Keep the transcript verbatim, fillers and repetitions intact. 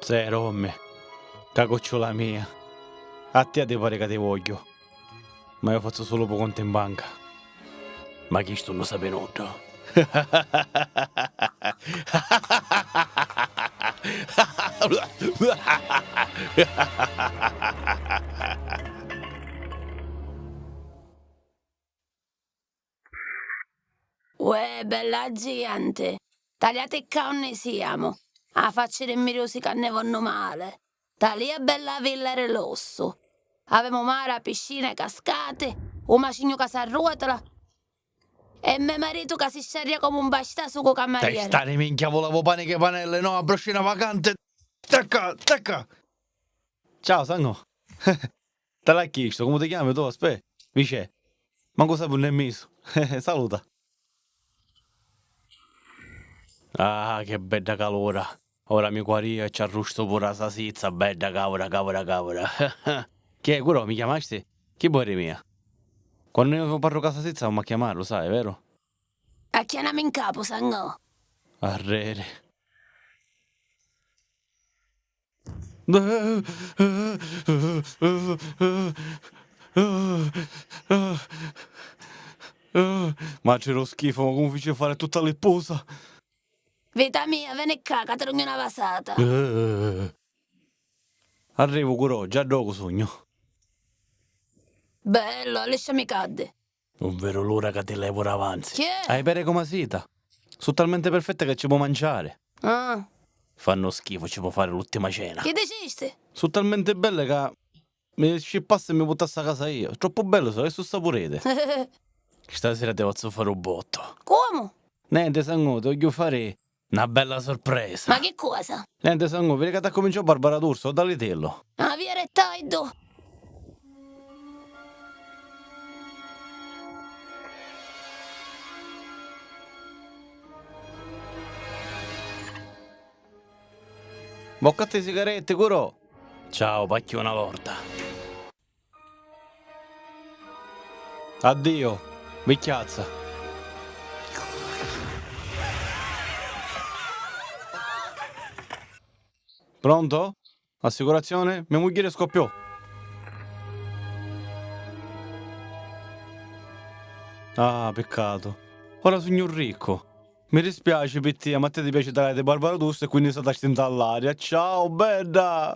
Sè, rommi, cacucciula mia, a tia ti pari ca ti vogghiu, ma iu fazzu sulu pu contu in banca. Ma chistu nun sapi nuddu. Uè, bella genti, taliati ccà unni siamu, a facci di miriusi ca nni vonnu mali. Talia bella villa di lussu. Avemu mari, piscina, cascati, u macignu ca s'arrutula e me maritu ca si sciarria comu un bastasucu camarieri. Testa di minchia, vulevu pani che panelli, no a bruscina vacanti. Tacca, tacca. Ciao, Sango. Talè a chistu, comu ti chiami tu? Aspè, Vicè. Mancu sapi unni è misu. Saluta. Ah, che bedda calura! Ora mi cuariu e ci arrustu puru a sasizza, bedda cavura, cavura, cavura. Chi è, curò, mi chiamasti? Chi voi di mia? Quannu iu parru ca sasizza non m'ha chiamari, lu sai, veru? Acchianami in capu, Sangò! Arreri. Matri ro schifo, ma comu fici a fari tutta lippusa? Vita mia, veni ccà ca ti dugnu na vasata. Arrivu curò, già ddocu sugnu. Bellu, allisciami i caddi. Ovveru l'ura ca ti levu ravanzi. Chi è? Hai peri comu a sita. Su talmenti perfetti ca ci po manciari. Ah. Fannu schifu, ci po fari l'ultima cena. Chi dicisti? Su talmenti belli ca mi scippassi e mi puttassi a casa io. Troppu bellu su, e su sapuriti. Stasera ti fazzu fari u bottu. Comu? Nenti, Sangu, ti vogghiu fari na bella sorpresa. Ma chi cosa? Nenti, Sangu, viri ca t'accuminciò Barbara D'Urso, o dalitillu. Ah, via rettaiddu! Boccati i sigaretti, curò! Ciao, pacchiuna lorda. Addio, vicchiazza. Pronto? Assicurazione? Me mugghieri scoppiò. Ah, piccatu. Ora sugnu riccu. Mi dispiaci pi tia, ma a tia ti piaci taliari di Barbara D'Urso e quindi saltasti nta l'aria. Ciao, bedda!